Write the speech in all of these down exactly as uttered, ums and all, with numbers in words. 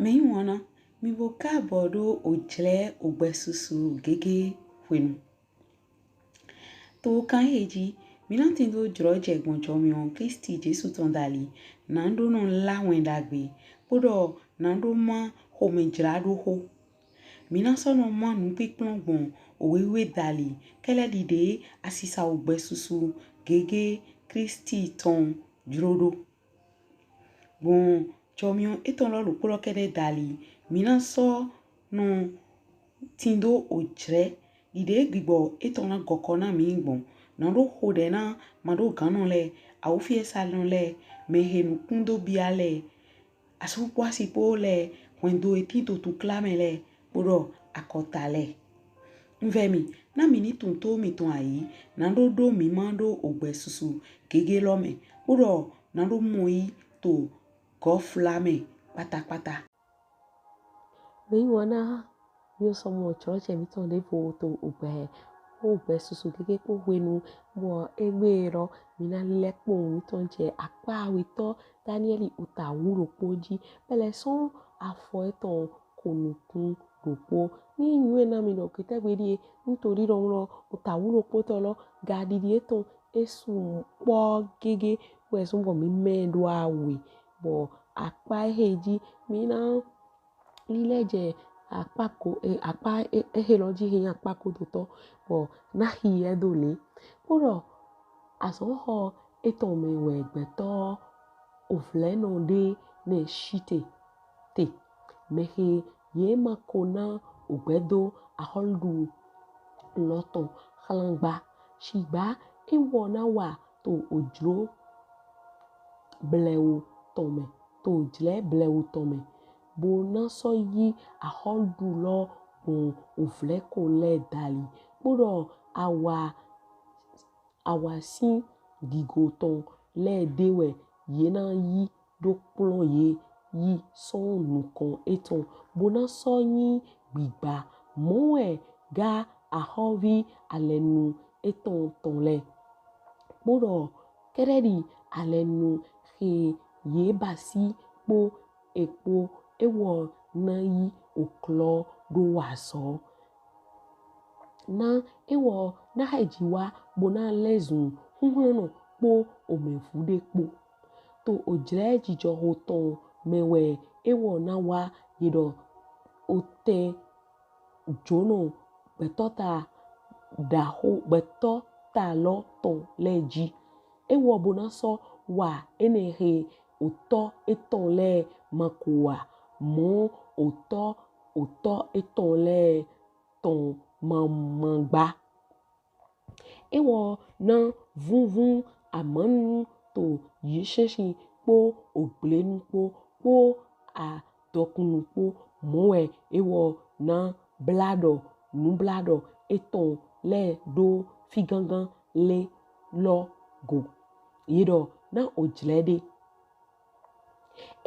Mɛyiwanna, mì bo kaabɔ ɖo ojlɛ ogbɛsusu gege hwenu. To kan ehe ji, mí na tindo jlɔjɛ gbɔn jɔmiɔn Klisti Jesu tɔn dali, naɖo nɔ lá wɛn ɖagbe, kpoɖɔ naɖo má xomɛjlaɖoxo. Mí na sɔ nɔ má nupinplɔn gbɔn owe wiwe dali, kɛlɛ ɖiɖe asisa ogbɛsusu gege Klisti tɔn jlo ɖo. Gbɔn jɔmiɔn etɔn lɔ ɖokpo lɔ kɛɖɛ dali, mí na sɔ nɔ tindo ojlɛ ɖiɖe gbigbɔ etɔn na gɔkɔ na mí gbɔn. Naɖo xoɖɛ na maɖoganɔ lɛ, awufiɛsanɔ lɛ, mɛhe nukun do bia lɛ, asu kpo asi kpo lɛ, hwɛndo he tin to tukla mɛ lɛ, kpoɖɔ akɔta lɛ. Un vɛ mì, na mì ni tunwun to mìtɔn ayi, naɖo ɖo mí ma ɖo ogbɛsusu gege lɔ mɛ, kpoɖɔ naɖo mɔyi to gɔfla mɛ kpatakpata. Mɛyiwanna, mí sɔ mɔ jlɔjɛ mítɔn ɖevo to ogbɛ, ogbɛsusu gege kpo hwenu, bɔ egbe lɔ mí na lɛ kpowun mítɔn jɛ akpa awetɔ Daniɛli ota wuɖokpo ji, bɔ e lɛ sɔ afɔ etɔn ko nukun ɖokpo. Ni nyɔnɛn na mì ɖɔ kɛtɛgbe ɖie un to ɖiɖɔ lɔ, ota wuɖokpotɔ lɔ, gaɖiɖi etɔn e su kpɔ gege, wɛ zɔn bɔ mí mɛ ɖo awe, bɔ akpa ehe ji mí na lilɛ jɛ akpa ko, e, akpa e, ehe lɔ ji he nyi akpa ko dotɔ, bɔ na xi ɛ do le. Kpoɖɔ azɔnxɔ etɔn mɛ wɛ gbɛtɔ ovlɛnɔ ɖe nɛ site te. Mɛhe ye ma ko na ogbɛ do axɔluɖu lɔ tɔn xlangba. Shigba ewɔ na wa to ojlo blɛwu tɔn mɛ, to ojlɛ blɛwu tɔn mɛ, bo na sɔ yi axɔluɖu lɔ gbɔn ovlɛko lɛ dali. Kpoɖɔ awa, awa sin gigo tɔn lɛ ɖe wɛ ye na yi ɖo kplɔn ye yi sɔn nukɔn etɔn, bo na sɔ nyi gbigba. Mɔ wɛ ga axɔvi alɛnu etɔn tɔn lɛ. Kpoɖɔ kɛɖɛɖi alɛnu he ye basi kpo ekpo, ewɔ na yi oklɔ ɖo wazɔ. Na ewɔ na xɛ ji wa bo na lɛzun huhlɔnnɔ kpo omɛvu ɖe kpo. To ojlɛ jijɔxo tɔn mɛ wɛ ewɔ na wa yi ɖɔ otɛn jonɔ gbɛtɔ ta ɖaxo, gbɛtɔ ta lɔ tɔn lɛ ji. Ewɔ bo na sɔ wa enɛ he otɔ etɔn lɛ ma ko wa, mɔ otɔ, otɔ etɔn lɛ tɔn ma ma gba. Ewɔ na vunvun amanu to yishɛnshi kpo ogblenu kpo kpo adɔkunnu kpo, mɔ wɛ ewɔ na blaɖɔ, nublaɖɔ etɔn lɛ ɖo figangan lɛ lɔ go. Yi ɖɔ na ojlɛ ɖe.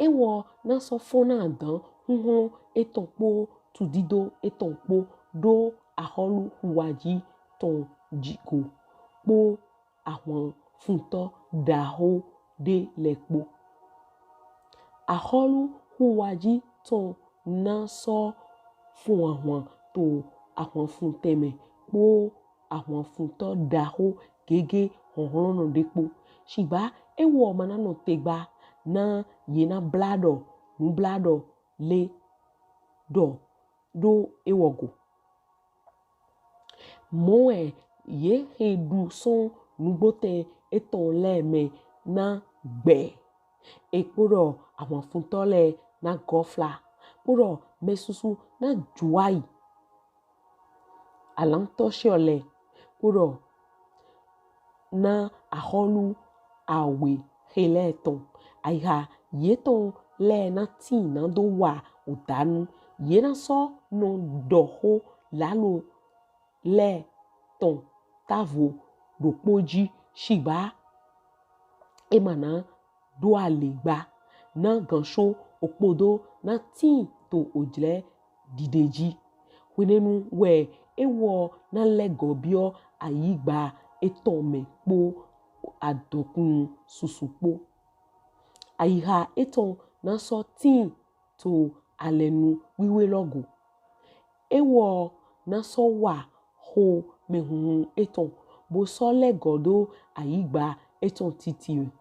Ewɔ na sɔ fɔn na adan huhlɔn etɔn kpo tudido etɔn kpo ɖo axɔlu huwaji tɔn ji go kpo ahwanfuntɔ ɖaxo ɖe lɛ kpo. Axɔlu huwaji tɔn na sɔ fun ahwan to ahwanfuntɛn mɛ kpo ahwanfuntɔ ɖaxo gege hlɔnhlɔnnɔ ɖe kpo. Shigba ewɔ ma na nɔte gba na ye na blaɖɔ, nublaɖɔ lɛ ɖɔ ɖo ewɔ go. Mɔ wɛ ye he ɖu sɔn nugbotɛn etɔn lɛ mɛ na gbɛ. E kpoɖɔ ahwanfuntɔ lɛ na gɔfla, kpoɖɔ mɛsusu na juwayi. Alantɔ shiɔ lɛ, kpoɖɔ na axɔlu awe he lɛ tɔn. Ayiha yetɔn lɛ na tin nado wa odanu. Ye na sɔ nɔ ɖɔ xo lalo lɛ tɔn tavo ɖokpo ji, shigba e ma na ɖo ale gba na ganshɔ okpodo na tin to ojlɛ ɖiɖe ji. Hwenɛnu wɛ ewɔ na lɛgɔ biɔ ayigba etɔn mɛ kpo adɔkun susu kpo. Ayiha etɔn na sɔ tin to alɛnu wiwe lɔ go. Ewɔ na sɔ wa xomɛhunhun etɔn, bo sɔ lɛgɔ do ayigba etɔn titi mɛ.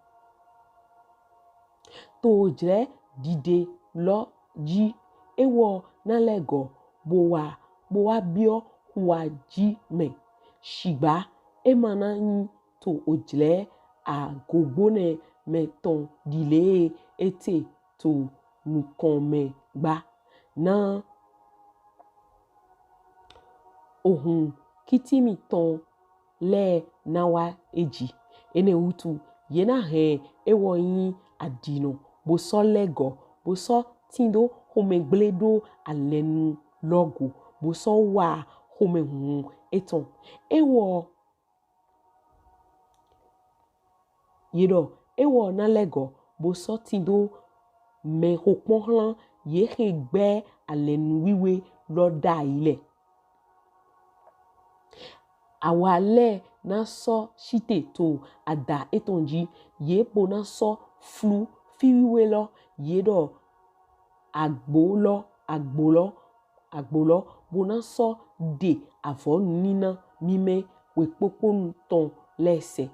To ojlɛ dide lɔ ji ewɔ na lɛgɔ bo wa bo wa biɔ xua ji mɛ. Shigba e ma na nyi to ojlɛ agogbonɛ mɛ tɔn dile ete to nukɔn mɛ gba na ohun Kitimi tɔn lɛ na wa eji. Enɛ wutu ye na hɛn ewɔ nyi adinɔ bo sɔ lɛgɔ bo sɔ tindo xomɛgble do alɛnu lɔ go bo sɔ wa xomɛhunhun etɔn. Ewɔ ye ɖɔ ewɔ na lɛgɔ bo sɔ tindo mɛ xokpɔn xlan ye xe gbɛ alɛnu wiwe lɔ ɖayi lɛ. Awa lɛ na sɔ site to ada etɔn ji, ye bo na sɔ flu fi wiwe lɔ, ye ɖɔ agbo lɔ agbo lɔ agbo lɔ bo na sɔ ɖe avɔ nunina mimɛ wekpokponu tɔn lɛ sɛ.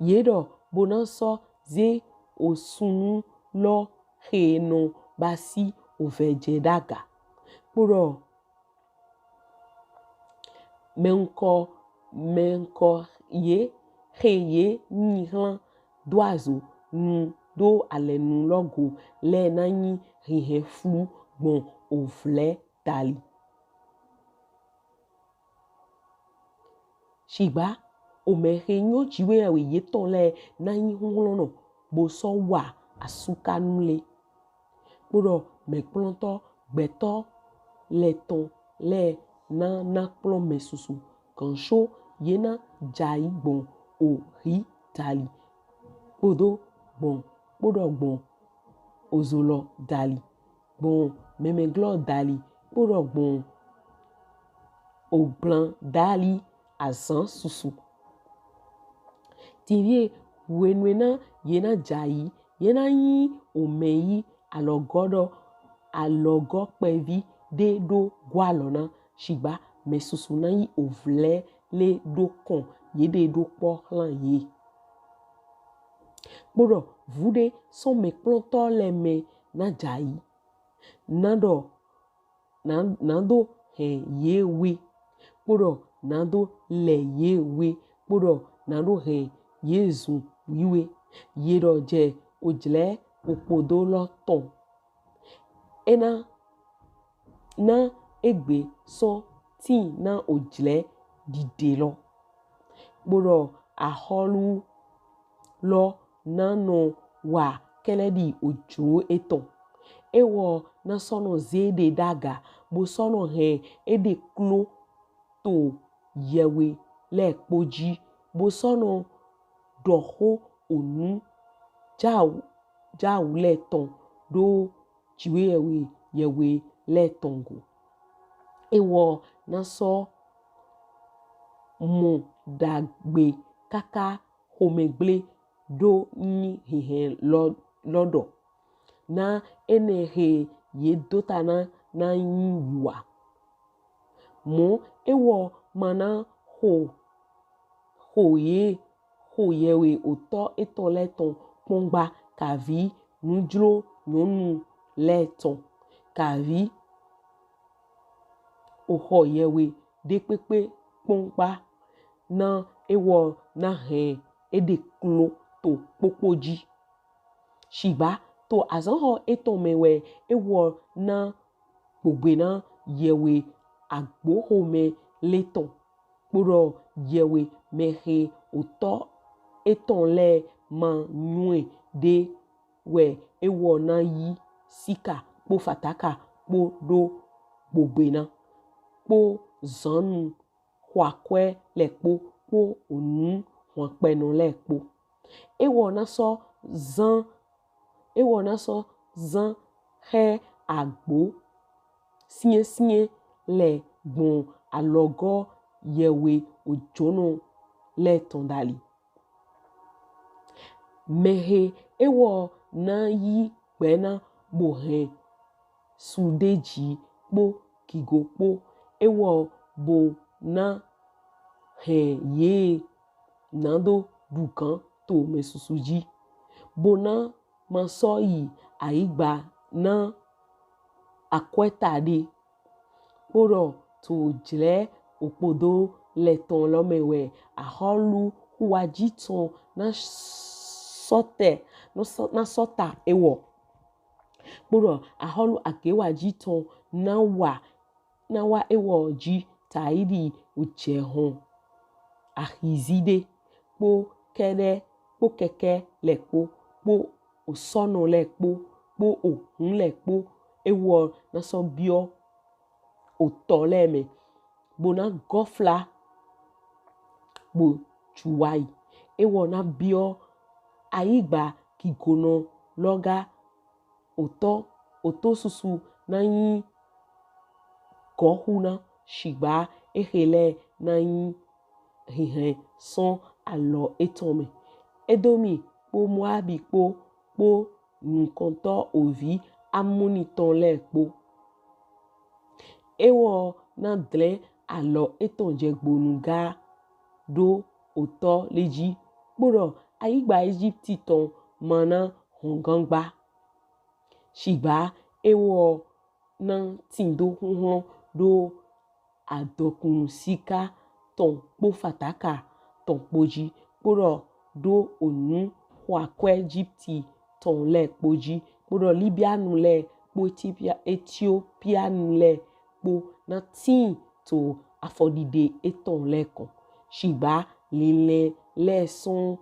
Ye ɖɔ bo na sɔ ze osunu lɔ xe nɔ basi ovɛjɛ ɖaga. Kpoɖɔ mɛnkɔ mɛnkɔ ye xe ye nyi xlan do azo nu do alɛnu lɔ go lɛ na nyi hinhɛn flu gbɔn ovlɛ dali. Shigba omɛ xe nyɔ Jiwheyɛwhe yetɔn lɛ na nyi huhlɔnnɔ bo sɔ wa asukanu lɛ. Kpoɖɔ mɛkplɔntɔ gbɛtɔ lɛ tɔn lɛ na na kplɔn mɛ susu, ganshɔ ye na jai gbɔn ohi dali kpodo gbɔn kpoɖɔ gbɔn ozolɔ dali gbɔn mɛmɛglɔ dali kpoɖɔ gbɔn ogblan dali azan susu. Tinvie hwenue na ye na jai, ye na nyi omɛ yi alɔgɔ ɖɔ alɔgɔ kpɛvi ɖe ɖo gwalɔ na, shigba mɛ susu na yi ovlɛ lɛ ɖo kɔn ye ɖe ɖo kpɔ xlan ye. Kpoɖɔ vuɖe sɔ mɛkplɔntɔ lɛ mɛ na jai, na ɖɔ na na do hɛn ye we, kpoɖɔ na do lɛ ye we, kpoɖɔ na do hɛn ye zun wiwe. Ye ɖɔ jɛ ojlɛ okpodo lɔ tɔn. Ena na egbe sɔ tin na ojlɛ dide lɔ. Kpoɖɔ axɔlu lɔ na nɔ wa kɛlɛɖi ojlo etɔn. Ewɔ na sɔ nɔ ze ɖe ɖaga bo sɔ nɔ hɛn eɖe klo to yɛwe lɛ kpo ji bo sɔ nɔ ɖɔ xo onu jawu jawu lɛ tɔn ɖo Jiwheyɛwhe yɛwe lɛ tɔn go. Ewɔ na sɔ mɔ ɖagbe kaka xomɛgble ɖo nyi hinhɛn lɔ lɔ ɖɔ. Na enɛ xe ye dota na na nyi yiwa. Mɔ ewɔ ma na xo xo ye xo yɛwe otɔ etɔn lɛ tɔn kpɔngba kavi nujlo nyɔnu lɛ tɔn kavi oxɔ yɛwe ɖekpekpe kpɔngba na ewɔ na hɛn eɖe klo to kpokpo ji. Shigba to azɔnxɔ etɔn mɛ wɛ ewɔ na gbogbe na yɛwe agboxomɛ lɛ tɔn. Kpoɖɔ yɛwe mɛxe otɔ etɔn lɛ ma nyɔɛ ɖe wɛ ewɔ na yi sika kpo fataka kpo ɖo gbogbe na kpo zannu xɔakwɛ lɛ kpo kpo onu hwankpɛnɔ lɛ kpo. Ewɔ na sɔ zan ewɔ na sɔ zan xɛ agbo siɛnsiɛn lɛ gbɔn alɔgɔ yɛwe ojonɔ lɛ tɔn dali. Mɛxe ewɔ na yi gbɛ na bo hɛn su ɖe ji kpo gigo kpo. Ewɔ bo na hɛn ye nado ɖugan to mɛsusu ji, bo na ma sɔ yi ayigba na akwɛta ɖe. Kpoɖɔ to jlɛ okpodo lɛ tɔn lɔ mɛ wɛ ahɔlu huwaji tɔn na sɔtɛ na sɔta ewɔ. Kpoɖɔ ahɔlu agewaji tɔn na wa na wa ewɔ ji taidi ojɛhɔn ahizi ɖe kpo kɛɖɛ kpo kɛkɛ lɛ kpo kpo osɔnɔ lɛ kpo kpo ohun lɛ kpo. Ewɔ na sɔ biɔ otɔ lɛ mɛ bo na gɔfla bo juwayi. Ewɔ na biɔ ayigba gigonɔ lɔ ga otɔ oto susu na nyi gɔxu na shigba exe lɛ na nyi hinhɛn sɔn alɔ etɔn mɛ. Edomi kpo Moabi kpo kpo nukɔntɔ ovi Amoni tɔn lɛ kpo. Ewɔ na dlɛn alɔ etɔn jɛ gbonu ga ɖo otɔ lɛ ji, kpoɖɔ ayigba Egipti tɔn ma na hɔngangba. Shigba ewɔ na tindo huhlɔn ɖo adɔkun sika tɔn kpo fataka tɔn kpo ji, kpoɖɔ ɖo onu xɔakwɛ Egipti tɔn lɛ kpo ji, kpoɖɔ Libianu lɛ kpo Etiopia, Etiopianu lɛ kpo na tin to afɔɖiɖe etɔn lɛ kɔn. Shigba linlɛn lɛ sɔn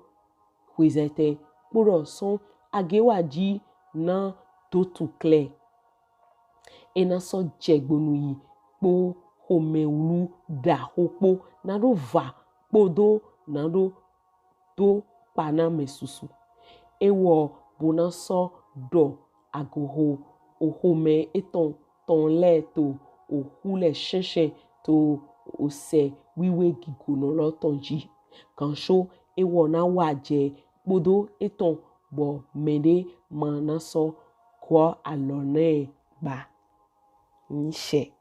hwezɛtɛn kpoɖɔ sɔn agewaji na dotu klɛ. E na sɔ jɛ gbonu yi kpo xomɛwlu ɖaxo kpo na ɖo va kpodo na ɖo do kpa na mɛsusu. Ewɔ bo na sɔ ɖɔ agoxo oxomɛ etɔn tɔn lɛ to oxu lɛ shɛnshɛn to osɛ wiwe gigonɔ lɔ tɔn ji. Ganshɔ ewɔ na wa jɛ kpodo etɔn bɔ mɛɖe ma na sɔ gɔ alɔ nɛ gba. Nishɛ,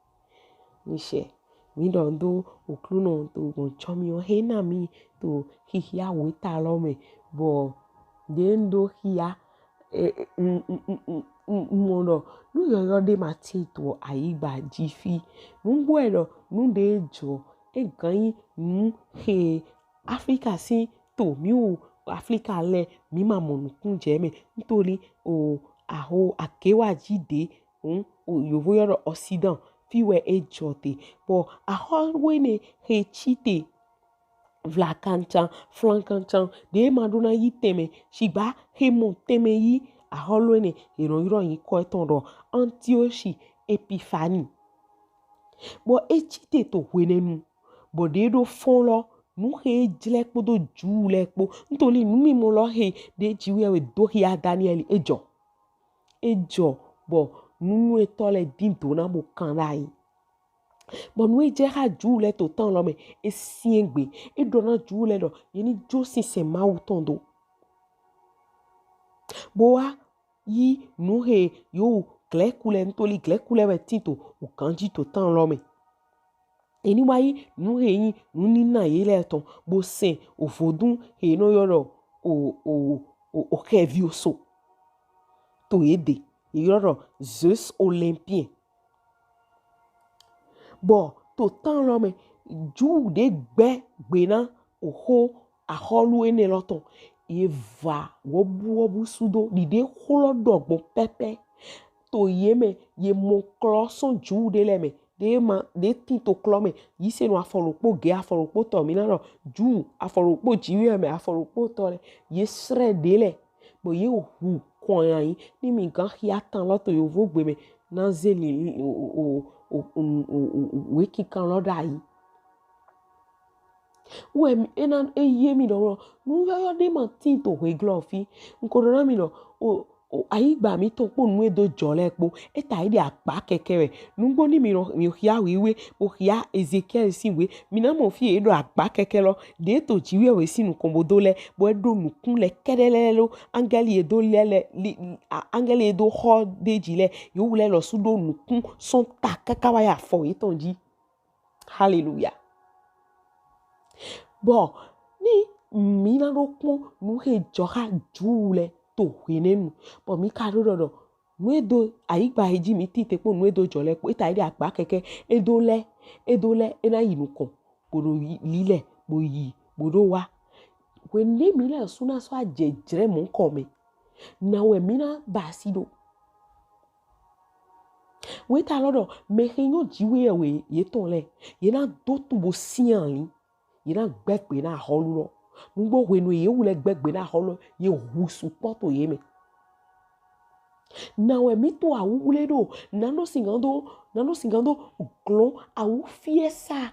nishɛ. Mi ɖɔ do Oklunɔ to gbɔn tsɔ mi o he na mi to xixia weta lɔ mɛ bɔ ɖe n ɖo xia mɔ ɖɔ nu yɔyɔ ɖe ma tin to ayigba ji fi. Nugbo ɛ ɖɔ nu ɖe jɔ e gan yi nu he Aflika sin to mi wu Aflika lɛ mi ma mɔ nukun jɛ mɛ ntoli o aho akewa ji ɖe yovo yɔ ɖɔ Occident fi wɛ e jɔ te. Bɔ ahɔ wene he ci te vlakancan flankancan ɖe ma ɖo na yi tɛmɛ shigba he mɔ tɛmɛ yi ahɔlu ene he nɔ yrɔ yi kɔ etɔn ɖɔ Antiochi Epiphanie. Bɔ e ci te to hwenɛnu bɔ ɖe ɖo fɔn lɔ nu he jlɛ kpodo Ju lɛ kpo ntoli nu mimɔ lɔ he ɖe ji wɛ do hia Daniel e jɔ. E jɔ bɔ nunywɛtɔ lɛ din do na bo kan ɖayi. Bɔ nu e jɛ xa Ju lɛ to tan lɔ mɛ e siɛn gbe e ɖɔ na Ju lɛ ɖɔ ye ni jo sinsɛn Mawu tɔn do. Bo wa yi nu he yo Glɛku lɛ ntoli Glɛku lɛ wɛ tin to oganji to tan lɔ mɛ. Eni wa yi nu he nyi nu nina ye lɛ tɔn bo sɛn ovodun he nɔ yɔ ɖɔ o o o o xɛvi oso to ye de ye yɔ ɖɔ Zeus Olympien. Bɔ to tan lɔ mɛ Ju ɖe gbɛ gbe na oxo ahɔlu ene lɔ tɔn ye va wɔbu wɔbu sudo ɖiɖe xlɔ ɖɔ gbɔn pɛpɛ to ye mɛ ye mɔ klɔ sɔn Ju ɖe lɛ mɛ ɖe ma ɖe tin to klɔ mɛ yi se nu afɔ ɖokpo ge afɔ ɖokpo tɔ mi na ɖɔ Ju afɔ ɖokpo jiwi mɛ afɔ ɖokpo tɔ lɛ ye srɛ ɖe lɛ bɔ ye hu kɔn anyi ni mi gan xia tan lɔ to yovo gbe mɛ na zeli o o o o o o wekinkan lɔ ɖayi. Wɛ ena eye mi ɖɔ nu yɔyɔ ɖe ma tin to hweglɔ fi nko ɖɔ na mi ɖɔ o O ayigba mítɔn kpo nu e do jɔ lɛ kpo, e ta yi ɖi agba kɛkɛ wɛ. Nugbo ni mi nɔ mi xia wiwe, bo xia Ezekiel sin we, mi na mɔ fi e ɖo agba kɛkɛ lɔ, ɖe to Jiwheyɛwhe sin nukɔn bo do lɛ, bo e ɖo nukun lɛ kɛɖɛ lɛ lo, angɛli e do lɛ lɛ li a- angɛli e do xɔ ɖe ji lɛ, yewu lɛ lɔsu ɖo nukun sɔn ta kaka wa yi afɔ yetɔn ji. Haleluya. Bɔ ni mi na ɖo kpɔn nu he jɔ xa Ju lɛ to hwenɛnu, bɔ mi ka ɖo ɖɔɖɔ nu e do ayigba he ji mi tin te kpo nu e do jɔ lɛ kpo, e ta yi ɖi agba kɛkɛ, e do lɛ, e do lɛ, e na yi nukɔn, bo ɖo yi- lilɛ, bo yi, bo ɖo wa. Hwenɛ mi lɛ su na sɔ ajɛ jlɛ mɔ kɔ mɛ. Na wɛ mi na ba asi ɖo. Weta lɔ ɖɔ mɛ he nyɔ Jiwheyɛwhe yetɔn lɛ, ye na do tu bo sian li, ye na gbɛgbe na axɔlu lɔ. Nugbo hwenu yewu lɛ gbɛgbe na axɔlu lɔ, ye hu sukpɔ to ye mɛ. Na wɛ mi to awuwle ɖo, na nɔ singan do, na nɔ singan do glɔn awufiɛsa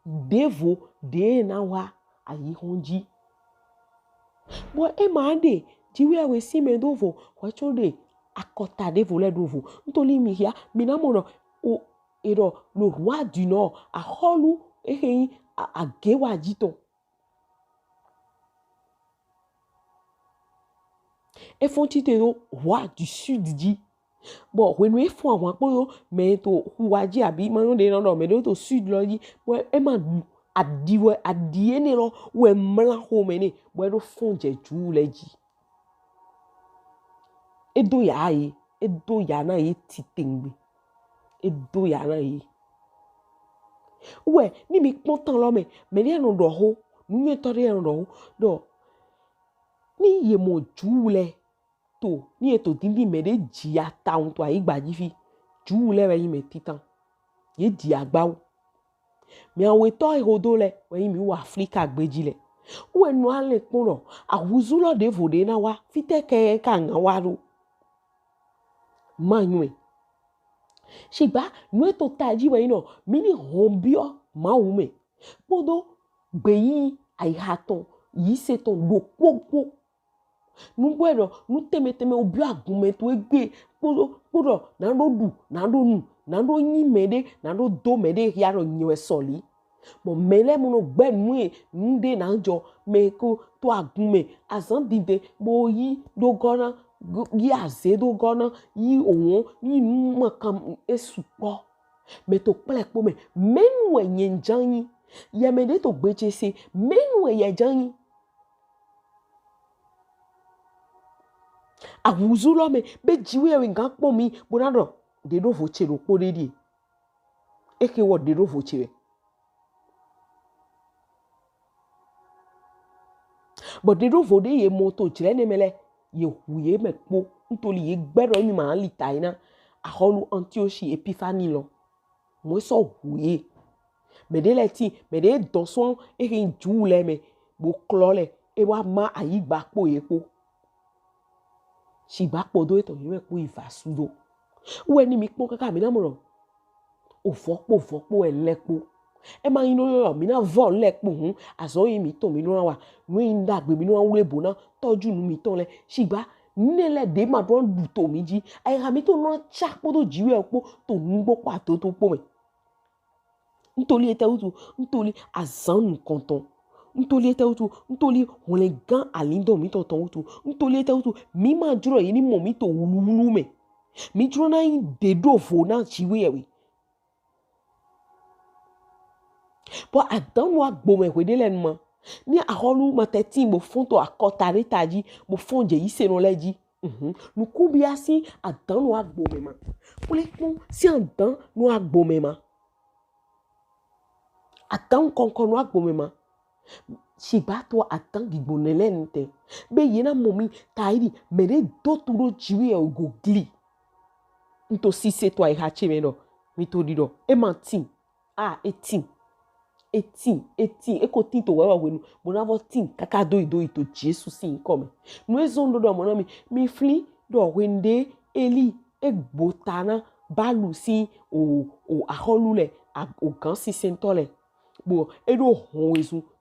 ɖevo ɖe na wa ayihɔn ji. Bɔ e ma ɖe Jiwheyɛwhe sin mɛ do vo, hwɛ co ɖe akɔta ɖevo lɛ ɖo vo. Ntoli mi xia, mi na mɔ ɖɔ o e ɖɔ le roi du nord, axɔlu ehe nyi a- agewa ji tɔn. E fɔn tite ɖo roi du sud ji. Bɔ hwenu e fɔn ahwan kpo yo mɛ to huwa ji abi ma nyɔ ɖe nɔ ɖɔ mɛ ɖe to sud lɔ ji. Bɔ e ma ɖu aɖi wɛ aɖi ene lɔ wɛ mla xomɛ ne bɔ e ɖo fɔn jɛ Ju lɛ ji. E do ya ye, e do ya na ye titengbe. E do ya na ye. Wɛ ni mi kpɔn tan lɔ mɛ, mɛ ɖe nɔ ɖɔ ho, nu nyuitɔ ɖe nɔ ɖɔ ho, ɖɔ ni ye mɔ Ju lɛ to, ni ye to dindin mɛ ɖe ji ya tawun to ayigba ji fi, Ju lɛ wɛ nyi mɛ titan. Ye ji agbawo. Mɛ awetɔ e hodo lɛ wɛ nyi mi wa Afrika gbeji lɛ. Wɛ nɔ alɛ kpɔn ɖɔ ahuzu lɔ ɖevo ɖe na wa, fitɛ kɛ ka ŋa wa ɖo. Ma nyuɛ. Shigba nu e to taji wɛ nyi nɔ mi ni hɔn biɔ Mawu mɛ kpodo gbeyi ayiha tɔn yi se tɔn ɖo kpokpo. Nugbo e ɖɔ nu tɛmɛ tɛmɛ o biɔ agun mɛ to egbe kpodo kpodo na ɖo ɖu na ɖo nu na ɖo nyi mɛ ɖe na ɖo do mɛ ɖe ya ɖɔ nyɛ wɛ sɔli. Bɔ mɛ lɛ mɔ nɔ gbɛ nu e nu ɖe na jɔ mɛ ko to agun mɛ azan dide bo yi ɖo gɔ na yi aze ɖo gɔ na yi owɔn yi nu ma kan e sukpɔ. Mɛ to kplɛ kpo mɛ mɛnu wɛ nyɛ jan nyi yɛ mɛ ɖe to gbeje se mɛnu wɛ yɛ jan nyi. Ahuzu lɔ mɛ be Jiwheyɛwhe gan kpɔn mi bo na ɖɔ ɖe ɖo vo ce ɖokpo ɖe ɖie. Eke wɔ ɖe ɖo vo ce wɛ. Bɔ ɖe ɖo vo ɖe ye mɔ to jlɛ ne mɛ lɛ ye hu ye mɛ kpo ntoli ye gbɛ ɖɔ mi ma li ta yi na axɔlu Antiochi Epifani lɔ. Mɔ sɔ hu ye. Mɛ ɖe lɛ ti mɛ ɖe dɔn sɔn ehe Ju lɛ mɛ bo klɔ lɛ e wa ma ayigba kpo ye kpo. Shigba kpodo etɔn yi wɛ kpo yi va sudo. Wɛ ni mi kpɔn kaka mi na mɔ lɔ. O vɔ kpo vɔ kpo wɛ lɛ kpo. E ma yin ɖo yɔ mi na vɔ lɛ kpo hun azɔ yi mi tɔn mi nɔ na wa nu yi ɖagbe mi nɔ na wle bo na tɔju nu mi tɔn lɛ. Shigba ne lɛ ɖe ma ɖo ɖu to mi ji. Ayiha mi tɔn nɔ na ca kpodo ji wɛ kpo to nugbo kpo adodo kpo mɛ. Ntoli etɛ wutu, ntoli azan nukɔntɔn. Ntoli etɛ wutu, ntoli hwlɛngan alindɔn mitɔn tɔn wutu. Ntoli etɛ wutu, mi ma jlo ye ni mɔ mi to wluwlu mɛ. Mi jlo na yin ɖe ɖo vo na Jiwheyɛwhe. Bɔ adan nu agbo mɛ hweɖelɛnu ma. Ni axɔlu ma tɛ tin bo fɔn to akɔta ɖe ta ji, bo fɔn jɛ yisenɔ lɛ ji. Mhm. Nukunbia sin adan nu agbo mɛ ma. Kplekpɔn sin adan nu agbo mɛ ma. Adan kɔnkɔn nu agbo mɛ ma. Shigba to adan gigbɔn nɛ lɛ nutɛ. Be ye na mɔ mi ta yi ɖi mɛ ɖe do tu ɖo Jiwheyɛwhe go gli. N to sise to ayiha ce mɛ ɖɔ mi to ɖiɖɔ e ma tin. A e tin. E tin, e tin, e ko tin to wɛwɛ hwenu bo na vɔ tin kaka doyi doyi to Jesu sin yinkɔ mɛ. Nu e zɔn ɖo ɖɔ mɔ na mi, mi flin ɖɔ hwenu ɖe Eli e gbo ta na Balu sin o o axɔlu lɛ, a- ogan sinsɛntɔ lɛ. Bɔ e ɖo hɔn wezun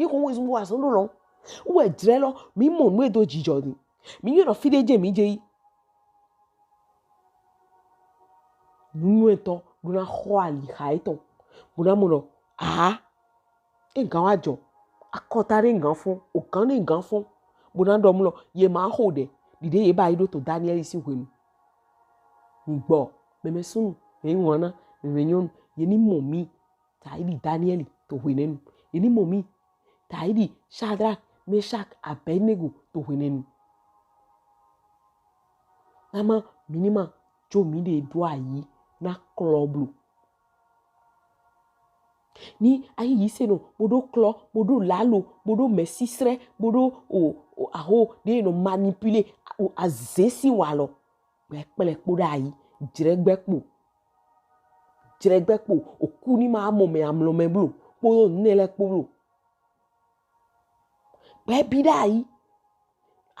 mi xɔ wezun bo azɔn ɖo lɔ. Wɛ jrɛ lɔ, mi mɔ nu e do jijɔ ni. Mi nyɔ nɔ fi ɖe je mi je yi. Nunywɛtɔ ɖo na xɔ alixa etɔn, bo na mɔ ɖɔ, aha, e gan wa jɔ, akɔta ɖe gan fɔn, ogan ɖe gan fɔn, bo na ɖɔ mlɔ, ye ma xo ɖe, ɖiɖe ye ba yi ɖo to Daniɛli si hwenu. Mi gbɔ, mɛmɛ sunu, mɛ ŋwana, mɛmɛ nyɔnu, ye ni mɔ mi, ta yi ɖi Daniɛli to hwenɛnu, ye ni mɔ mi, ta yi ɖi Shadrach, Meshach, Abednego to hwenɛnu. Ama mi ni ma jo mi ɖe ɖo ayi na klɔ blo. Ni ayi yi se nɔ, bo ɖo klɔ, bo ɖo lalo, bo ɖo mɛsisrɛ, bo ɖo o, o aho ɖe nɔ manipuler, o aze si wa lɔ. Gbɛ kplɛ kpo ɖe ayi, jrɛ gbɛ kpo. Jrɛ gbɛ kpo, oku ni ma mɔ mɛ amlɔ mɛ blo, kpo ne lɛ kpo blo. Gbɛ bi ɖe ayi.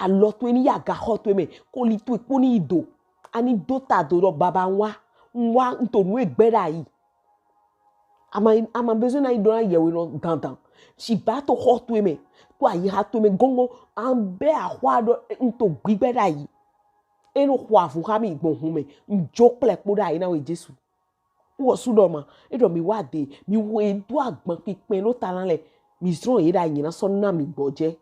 Alɔ towe ni yi agaxɔ towe mɛ, koli towe kpo ni yi do. Ani do ta do ɖɔ baba ŋwa, ŋwa ŋto nu egbe ɖe ayi. Ama, ama besoin na yi ɖo na yɛwe nɔ dandan. Si ba to xɔ towe mɛ, to ayiha towe mɛ gɔngɔn, an bɛ axwa ɖɔ ŋto gbigbɛ ɖe ayi. E nɔ xɔ avu xa mi gbɔn hun mɛ, ŋjo kplɛ kpo ɖe ayi na we Jesu. Wɔ su ɖɔ ma, e ɖɔ mi wa de, mi wo e do agban kpikpɛn lo ta na lɛ, mi zrɔn ye ɖa nyi na sɔ na mi gbɔjɛ.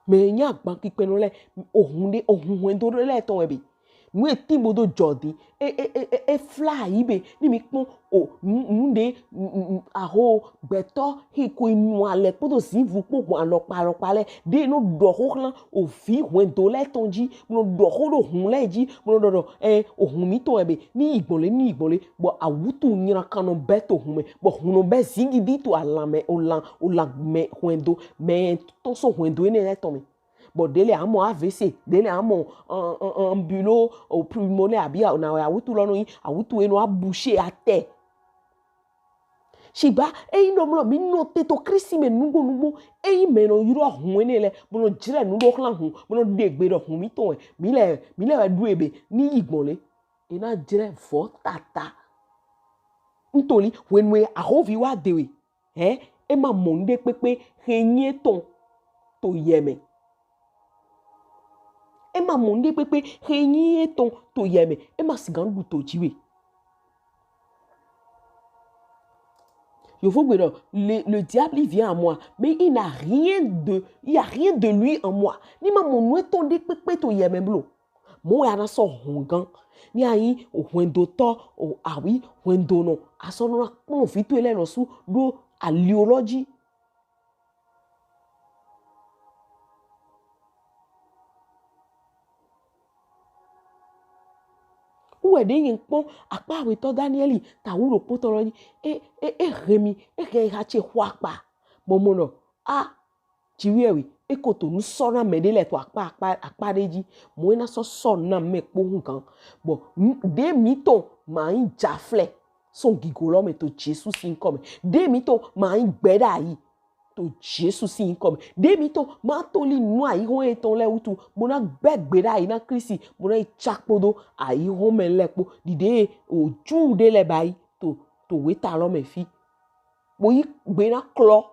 Mɛ nya agban kpikpɛn lo lɛ, ohun ɖe, ohun hwɛndo ɖe lɛ tɔn wɛ be. Nu e tin bo do jɔ din, e, e, e, e, e fla yi be, ni mi kpɔn o, nu, nu ɖe, nu, nu, nu, aho, gbɛtɔ, he ko inu alɛ kpodo zinvu kpo gbɔn alɔkpa, alɔkpa lɛ, ɖe no ɖɔ xo xlan, o vi hwɛndo lɛ tɔn ji, mo nɔ ɖɔ xo ɖo hun lɛ ji, mo nɔ ɖɔ ɖɔ, ɛ, ohun mi tɔn ɛ be, ni yi gbɔn le, ni yi gbɔn le, bɔ awutu nyina kan nɔ bɛ to hun mɛ, bɔ hun nɔ bɛ zigidi to alan mɛ, olan, olan mɛ hwɛndo, mɛ tɔn so hwɛndo enɛ lɛ tɔn mɛ. Bɔ ɖe le amɔ A V C, ɖe le amɔ, ɛ, ɛ, ɛ, embolie, o pulmonaire abi a, na awutu lɔ nɔ yi, awutu enɔ a boucher atɛ. Shigba, eyin nɔ mlɔ, mi nɔ te to Kristi mɛ nugbo nugbo, eyin mɛ nɔ yrɔ hun enɛ lɛ, mo nɔ jrɛ nu ɖo xlan hun, mo nɔ ɖe gbe ɖɔ hun mi tɔn wɛ, mi lɛ, mi lɛ wɛ ɖu ebe, ni yi gbɔn le, e na jrɛ vɔ tata. Ntoli, hwenu e ahovi wa de we, hɛ, e ma mɔ nuɖe kpekpe he nyi etɔn to yɛ mɛ. E ma mɔ nuɖe kpekpe he nyi etɔn to yɛ mɛ. E ma sigan ɖu to ji we. Yovo gbe ɖɔ, le, le diable, il vient à moi, mais il n'a rien de, il y a rien de lui en moi. Ni ma mɔ nu etɔn ɖe kpekpe to yɛ mɛ blo. Mo ya na sɔ hɔn gan. Ni ayi o hwɛndotɔ, o awi hwɛndonɔ. A sɔ nɔ na kpɔn vi towe lɛ nɔ su ɖo ali lɔ ji. Wɛ ɖe nyi kpɔn akpa awetɔ Danieli ta wu ɖokpotɔ lɔ ji. E, e, e hɛn mi, e hɛn ha ce xɔ akpa. Bɔ mo nɔ, a, Jiwiɛwi, e ko to nu sɔ na mɛ ɖe lɛ to akpa akpa akpa ɖe ji. Mɔ e na sɔ sɔ na mɛ kpo hugan. Bɔ ɖe mi tɔn ma yi jaflɛ sɔn gigo lɔ mɛ to Jesu sin yinkɔ mɛ. Ɖe mi tɔn ma yi gbɛ ɖayi to Jesu sin yinkɔ mɛ. Ɖe mi tɔn ma to li nu ayihɔn etɔn lɛ wutu bo na gbɛ gbe ɖayi na Klisti bo na yi ca kpodo ayihɔn mɛ lɛ kpo. Ɖiɖe o Ju ɖe lɛ ba yi to to weta lɔ mɛ fi. Bo yi gbe na klɔ.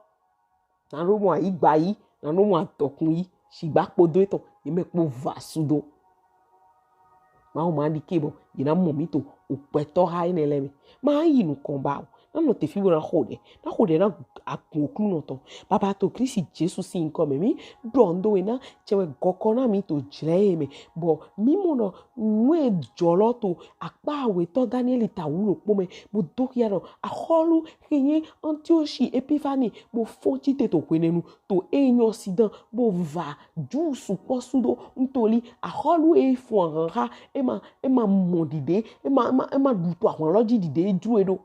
Na ɖo mɔ ayi gba yi, na ɖo mɔ adɔkun yi, shigba kpodo etɔn, ye mɛ kpo va sudo. Mawu ma ɖi ke bɔ, ye na mɔ mi to okpɛtɔ ha enɛ lɛ mɛ. Ma yi nukɔn ba o. Na nɔ te fi bo na xo ɖɛ. Na xo ɖɛ na agun Oklunɔ tɔn. Baba to Klisti Jesu sin yinkɔ mɛ mi ɖɔ ndo we na cɛ wɛ gɔkɔ na mi to jlɛ ye mɛ. Bɔ mi mɔ nɔ nu e jɔ lɔ to akpa awetɔ Daniɛli ta wu ɖokpo mɛ bo do xia nɔ axɔlu xe nyi Antiochi Epifani bo fɔn ci te to hwenɛnu to e nyɔ sidan bo va Ju sukpɔ sudo ntoli axɔlu e fɔn ahan xa e ma e ma mɔ ɖiɖe e ma e ma e ma ɖu to ahwan lɔ ji ɖiɖe e jlo e ɖo.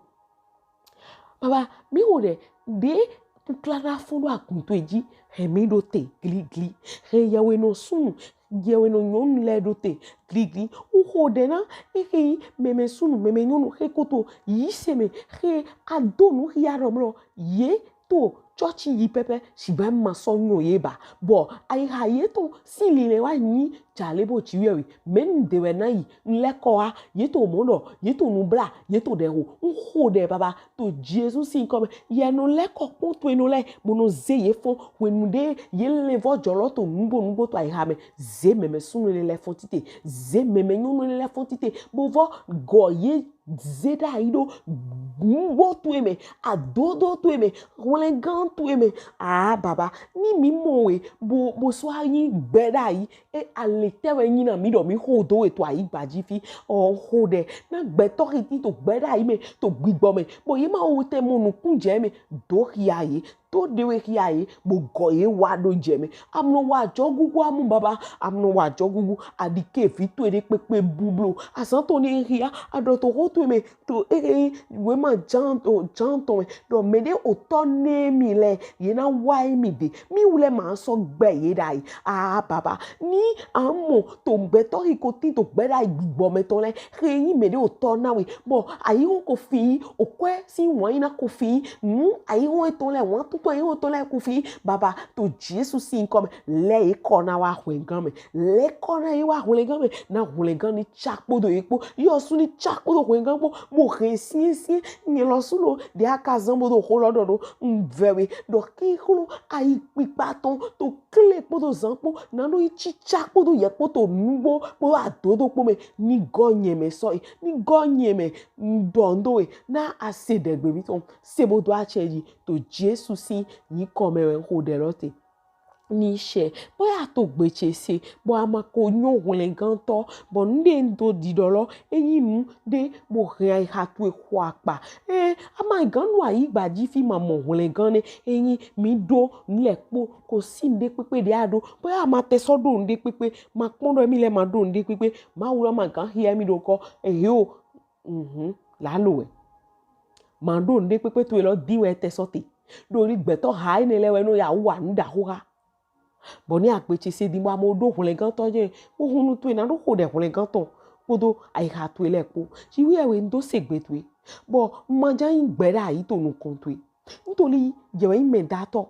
Baba mi wo ɖe ɖe tukla na fɔn ɖo agun to e ji hɛn mi ɖo te gligli hɛn yɛwhenɔ sunnu yɛwhenɔ nyɔnu lɛ ɖo te gligli. N xo ɖɛ na exe yi mɛmɛ sunnu mɛmɛ nyɔnu xe ko to yise mɛ xe ado nu xia ɖɔ mlɔ ye to cɔci yi pɛpɛ shigba ma sɔ nyɔ ye ba bɔ ayiha ye to si lilɛ wa nyi jale bo Jiwiɛwi mɛ n de wɛ na yi n lɛ kɔ wa ye to mɔ ɖɔ ye to nu bla ye to ɖɛ ho n xo ɖɛ baba to Jesu sin yinkɔ mɛ yɛ nɔ lɛ kɔ kpɔn to enɔ lɛ bo nɔ ze ye fɔn hwenu ɖe ye lɛ vɔ jɔ lɔ to nugbo nugbo to ayiha mɛ ze mɛmɛ sunnu lɛ lɛ fɔn tite ze mɛmɛ nyɔnu lɛ lɛ fɔn tite bo vɔ gɔ ye ze ɖayi ɖo nugbo to e mɛ adodo to e mɛ hwlɛngan to e mɛ aa baba ni mi mɔ we bo bo sɔ anyi gbɛ ɖayi e ale tɛ wɛ nyi na mi ɖɔ mi xo do we to ayigba ji fi ɔ xo ɖɛ na gbɛtɔ xiti to gbɛ ɖayi mɛ to gbigbɔ mɛ bɔ ye ma wo tɛ mɔ nukun jɛ mɛ do xia ye to ɖe we xia ye bo gɔ ye wa ɖo jɛ mɛ amnɔ wa jɔ gugu amu baba amnɔ wa jɔ gugu aɖike vi to ɖe kpekpe bublo azan to ne xia aɖɔ to xo to mɛ to ehe wema jan to jan to mɛ ɖɔ mɛ ɖe otɔ ne mi lɛ ye na wa mi de mi wulɛ ma sɔ gbɛ ye ɖayi aa baba ni amɔ to gbɛtɔ yi ko ti to gbɛ ɖayi gbigbɔ mɛ tɔ lɛ xe yi mɛ ɖe otɔ na we bɔ ayi wo ko fi okwɛ si wɔn yi na ko fi nu ayi wo etɔ lɛ wɔn tuntun ayi wo etɔ lɛ ko fi baba to Jesu sin yinkɔ mɛ lɛ yi kɔ na wa hwlɛngan mɛ lɛ kɔ na yi wa hwlɛngan mɛ na hwlɛngan ni ca kpodo ye kpo yɔ su ni ca kpodo hwlɛngan kpo mo hɛn siɛsiɛ nyɛ lɔ su lo ɖe aka zan bo do xo lɔ ɖɔ ɖo n vɛ we ɖɔ kixlo ayi kpikpa tɔn to kle kpodo zan kpo na ɖo yi cica kpodo yɛ kpo to nugbo kpodo adodo kpo mɛ ni gɔ nyɛ mɛ sɔ yi ni gɔ nyɛ mɛ n ɖɔ n do we na ase ɖe gbe mi tɔn se bo do acɛ ji to Jesu sin yinkɔ mɛ wɛ n xo ɖɛ lɔ te. Ni shɛ bɔ ya to gbe ce se bɔ a ma ko nyɔ hwlɛngantɔ bɔ nu ɖe n do ɖiɖɔ lɔ e nyi nu ɖe bo hɛn ayiha towe xɔ akpa. Ɛɛ a ma gan nu ayigba ji fi ma mɔ hwlɛngan nɛ e nyi mi ɖo nu lɛ kpo ko si nu ɖe kpekpe ɖe a ɖo bɔ ya ma tɛ sɔ ɖo nu ɖe kpekpe ma kpɔn ɖɔ emi lɛ ma ɖo nu ɖe kpekpe Mawu lɔ ma gan xia mi ɖo kɔ ehe o. Mhm. Lalo wɛ ma ɖo nu ɖe kpekpe towe lɔ di wɛ tɛ sɔ te ɖo ni gbɛtɔ ha enɛ lɛ wɛ nɔ ya wa nu ɖaxo ha. Bɔ ni agbe ce se di bɔ amewo ɖo hwlɛngantɔ jɛ kpo hunu towe na ɖo xo ɖɛ hwlɛngantɔ kpodo ayiha towe lɛ kpo. Ci wi ɛwɛ n do se gbe towe. Bɔ n ma ja nyi gbɛ ɖe ayi to nukɔn towe. N to li jɛ wɛ nyi mɛ datɔ.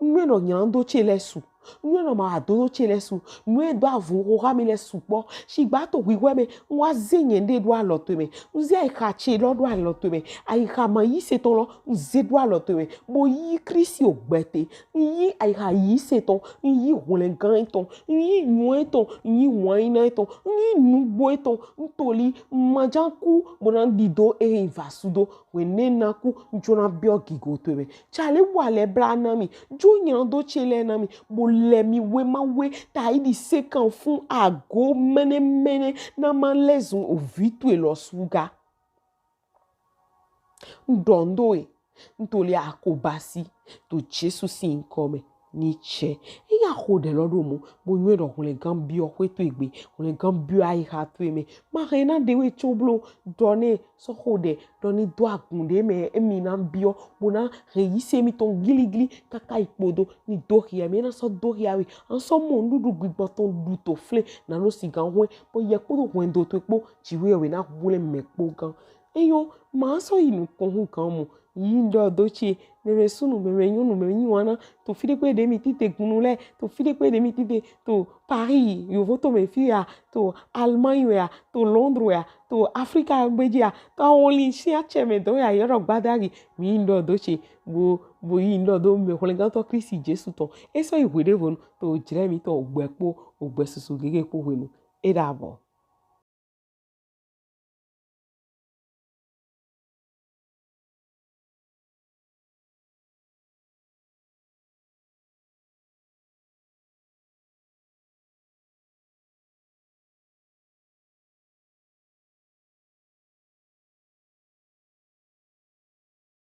Nu e nɔ nylan do ce lɛ su. Nu e nɔ ma adodo ce lɛ su. Nu e do avun xoxa mi lɛ su kpɔ. Shigba to hwihwɛ mɛ, n wa ze nyɛ ɖe ɖo alɔ towe mɛ. N ze ayiha ce lɔ ɖo alɔ towe mɛ. Ayiha ma yi se tɔn lɔ, n ze ɖo alɔ towe mɛ. Bo yi Kristi o gbɛte. N yi ayiha yi se tɔn, n yi hwlɛngan etɔn, n yi nyɔ etɔn, n yi waina etɔn, n yi nugbo etɔn, n to li, n ma ja ku, bo na ɖi do ehe va su do, hwenɛ na ku, n jo na biɔ gigo towe mɛ. Ca le wa lɛ bla na mi, jo nylan do ce lɛ na mi, bo lɛ mi we ma we, ta yi ɖi se kan fun ago mɛnɛ mɛnɛ, na ma lɛ zun ovi towe lɔ su ga. N ɖɔ n do we, n to li a ko basi to Jesu sin yinkɔ mɛ. ni tsɛ. Eya xo ɖɛ lɔ ɖo mɔ, bo nyɔɛ ɖɔ hwlɛngan biɔ xwe to egbe, hwlɛngan biɔ ayixa to eme. Ma hɛn na ɖe we tso blo ɖɔ ne sɔ xo ɖɛ ɖɔ ni do agun ɖe mɛ emi na biɔ bo na hɛn yi se mi tɔn giligili kaka yi kpodo ni do xia mi na sɔ do xia we. An sɔ mɔ nuɖuɖu gbigbɔ tɔn ɖu to flɛ na no sigan hwɛ bo yɛ kpodo hwɛndo to kpo jiwe we na hwlɛn mɛ kpo gan. Eyo, ma sɔ yi nukɔn hu gan mɔ. Yi ŋdɔ do tse, mɛmɛ sunu, mɛmɛ nyɔnu, mɛmɛ nyiwana, to fi ɖe kpe ɖe mi tite gunu lɛ, to fi ɖe kpe ɖe mi tite, to Paris, yovo to mɛ fi ya, to Allemagne ya, to Londres ya, to Afrika gbeji ya, to awɔli si atsɛ mɛ dɔ ya yɔrɔ gbadagi, mi ŋdɔ do tse, bo bo yi ŋdɔ do mɛ hwlɛngantɔ Kristi Jesu tɔn. E sɔ yi hwe ɖe vonu, to jlɛ mi tɔ ogbɛ kpo, ogbɛ susu gege kpo hwenu. E ɖa bɔ.